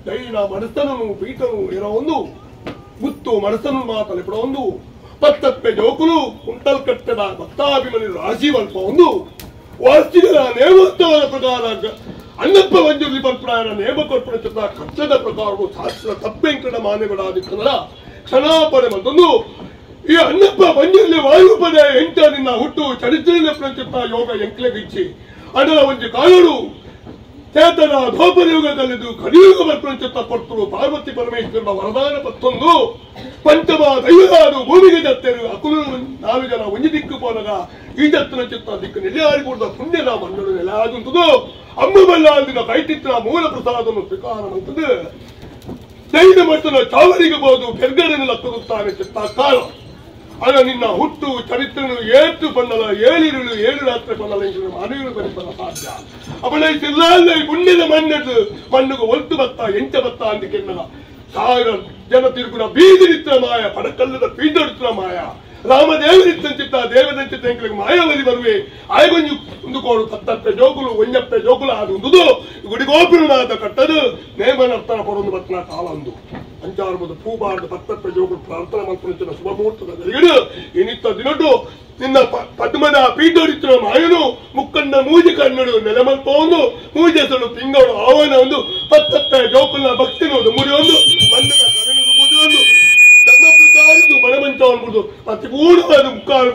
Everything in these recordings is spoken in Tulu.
ದೈನ ಮನಸ್ಸನ್ನು ಪೀಠನು ಇರೋ ಒಂದು ಗುತ್ತು ಮನಸ್ಸನ್ನು ಮಾತಲೆ ಒಂದು ಪತ್ತಪ್ಪೆ ಜೋಕುಲು ಕುಂಟಲ್ ಕಟ್ಟದ ಭಕ್ತಾಭಿಮನಿ ರಾಶಿ ಒಂದು ವಾರ್ಷಿಕದ ನೇಮೋತ್ಸವದ ಪ್ರಕಾರ ಅಣ್ಣಪ್ಪ ಮಂಜುರ್ಲಿ ಪರ್ಪುರಾಯನ ನೇಮ ಕೊರ್ಪುಣ ಚಿತ್ರ ಕಚ್ಚದ ಪ್ರಕಾರವು ಶಾಸ್ತ್ರ ತಪ್ಪೆಂಕಣ ಮಾನ್ಯಗಳಾದಿತ್ತನಲ್ಲ ಕ್ಷಣಾಪಣೆ ಬಂದೊಂದು ಈ ಅಣ್ಣಪ್ಪ ಮಂಜುರ್ಲಿ ವಾಯುಪದ ಎಂಟ ನಿನ್ನ ಹುಟ್ಟು ಚರಿತ್ರೆಯ ಪ್ರಚಿತ್ತ ಯೋಗ ಎಂಕ್ಲೆಗಿಚ್ಚಿ ಅಣ್ಣನ ಒಂದು ಕಾಲರು ಚೇತನ ಧೋಪರಯುಗದಲ್ಲಿದ್ದು ಕಲಿಯುಗ ಪ್ರಪಂಚತ್ತ ಕೊಟ್ಟರು ಪಾರ್ವತಿ ಪರಮೇಶ್ವರನ ವರದಾನ ಪತ್ತೊಂದು ಪಂಚಮ ದೈವದಾರು ಭೂಮಿಗೆ ಜತ್ತೆರು ಅಕುಲು ನಾಲು ಜನ ಒಂಜಿ ದಿಕ್ಕು ಪೋನಗ ಈ ಜತ್ತನ ಚಿತ್ತ ದಿಕ್ಕು ನೆಲೆಯಾರಿಕೂಡದ ಪುಣ್ಯದ ಮಣ್ಣು ನೆಲೆಯಾಗುಂತದು ಅಮ್ಮ ಬಲ್ಲಾಂದಿನ ಕೈಟಿತ್ತಿನ ಮೂಲ ಪ್ರಸಾದನ್ನು ಸ್ವೀಕಾರ ಮಂತದ್ದು ದೈವ ಮಟ್ಟದ ಚಾವರಿಗೆ ಬೋದು ಕೆರ್ಗಡನ್ನು ಲಕ್ಕುತ್ತಾನೆ ಚಿತ್ತ ಕಾಲ ಅದ ನಿನ್ನ ಹುಟ್ಟು ಚರಿತ್ರೆನು ಏಟು ಬಣ್ಣಲ ಏಳಿರುಳು ಏಳು ರಾತ್ರಿ ಬಣ್ಣಲ ಅರಿವು ಬರಿಬಲ್ಲ ಸಾಧ್ಯ ಅವಳೇ ಸಿಲ್ಲಾಲ್ಲ ಪುಣ್ಯದ ಮಣ್ಣದು ಮಣ್ಣುಗು ಒಲ್ತು ಬತ್ತ ಎಂಚ ಬತ್ತ ಅಂದ ಕೆನ್ನಲ ಸಾವಿರ ಜನ ತಿರುಗುಣ ಬೀದಿರಿತ್ರ ಮಾಯ ಪಡಕಲ್ಲದ ಪೀಡರಿತ್ರ ಮಾಯ ರಾಮದೇವರಿತ್ತಂಚಿತ್ತ ದೇವದಂಚಿತ್ತ ಎಂಕಲಿಗೆ ಮಾಯವರಿ ಬರುವೆ ಆಯಗೊಂಜು ಒಂದು ತತ್ತಪ್ಪೆ ಜೋಗುಲು ಒಂಜಪ್ಪೆ ಜೋಗುಲ ಅದು ಒಂದು ಗುಡಿಗೋಪುರನಾದ ಕಟ್ಟದು ನೇಮನರ್ತನ ಕೊಡೊಂದು ಬತ್ತನ ಕಾಲ ಒಂದು ಅಂಚಾರ್ಬೋದು ಪೂಬಾರ್ದು ಪತ್ತಪ್ಪೆ ಜೋಗುಲು ಪ್ರಾರ್ಥನೆ ಮಲ್ಪುನ ಶುಭ ಮುಹೂರ್ತದ ಗರಿಗಡು ಇನಿತ್ತ ದಿನಟು ನಿನ್ನ ಪದ್ಮದ ಪೀಠರಿತ್ರ ಮಾಯನು ಮುಕ್ಕಣ್ಣ ಮೂಜಿ ಕಣ್ಣಡು ನೆಲೆಮಲ್ಪೊಂದು ಮೂಜೆಸಲು ತಿಂಗಳು ಆವನ ಒಂದು ಪತ್ತಪ್ಪೆ ಜೋಕುಲ ಭಕ್ತಿನೋದು ಮುರಿಯೊಂದು ಮಣ್ಣನ ಕರೆನು ಮುರಿಯೊಂದು ಧರ್ಮ ಪ್ರಕಾರದ್ದು ಮನಮಂಚ ಅನ್ಬೋದು ಮತ್ತೆ ಪೂರ್ಣವಾದ ಮುಕ್ಕಾಲು.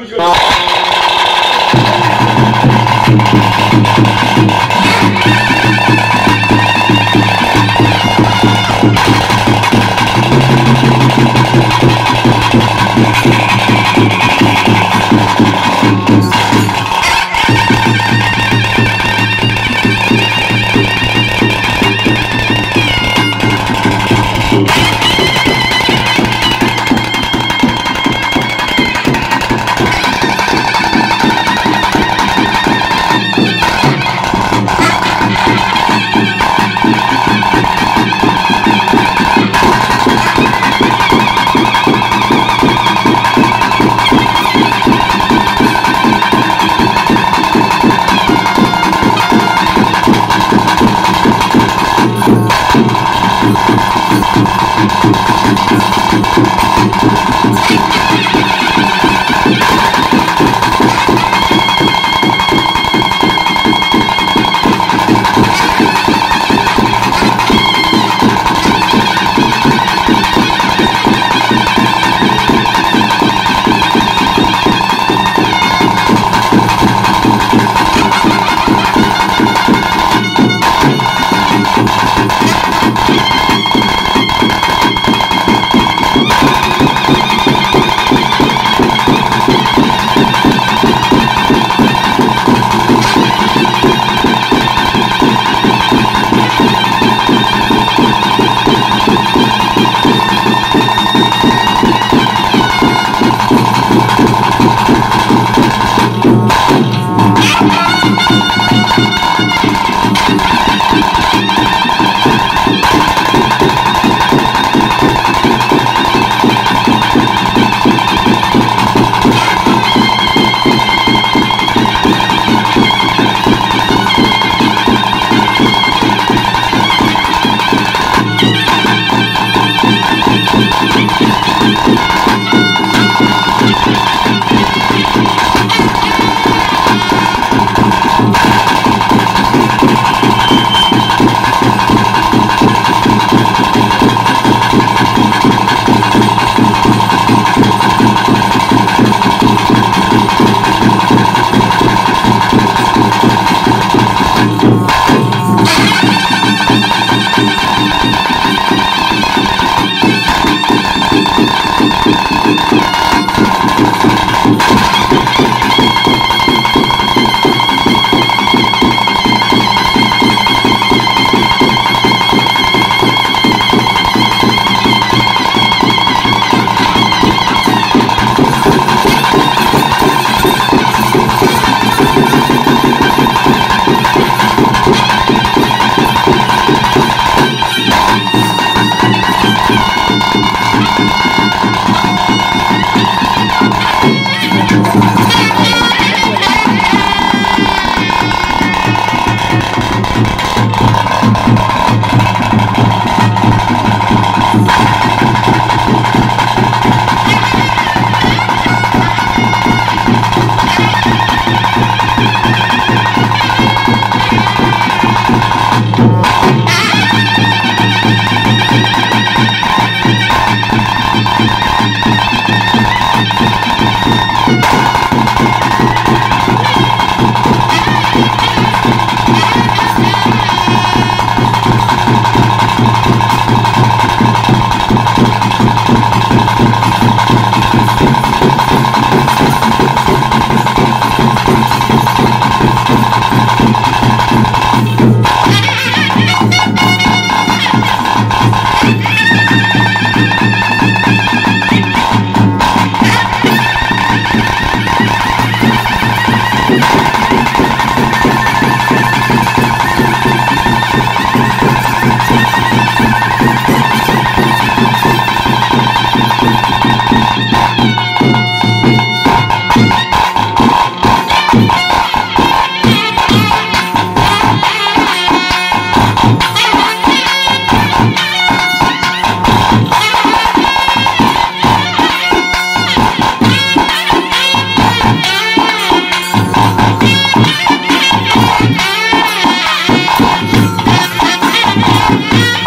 ಆ.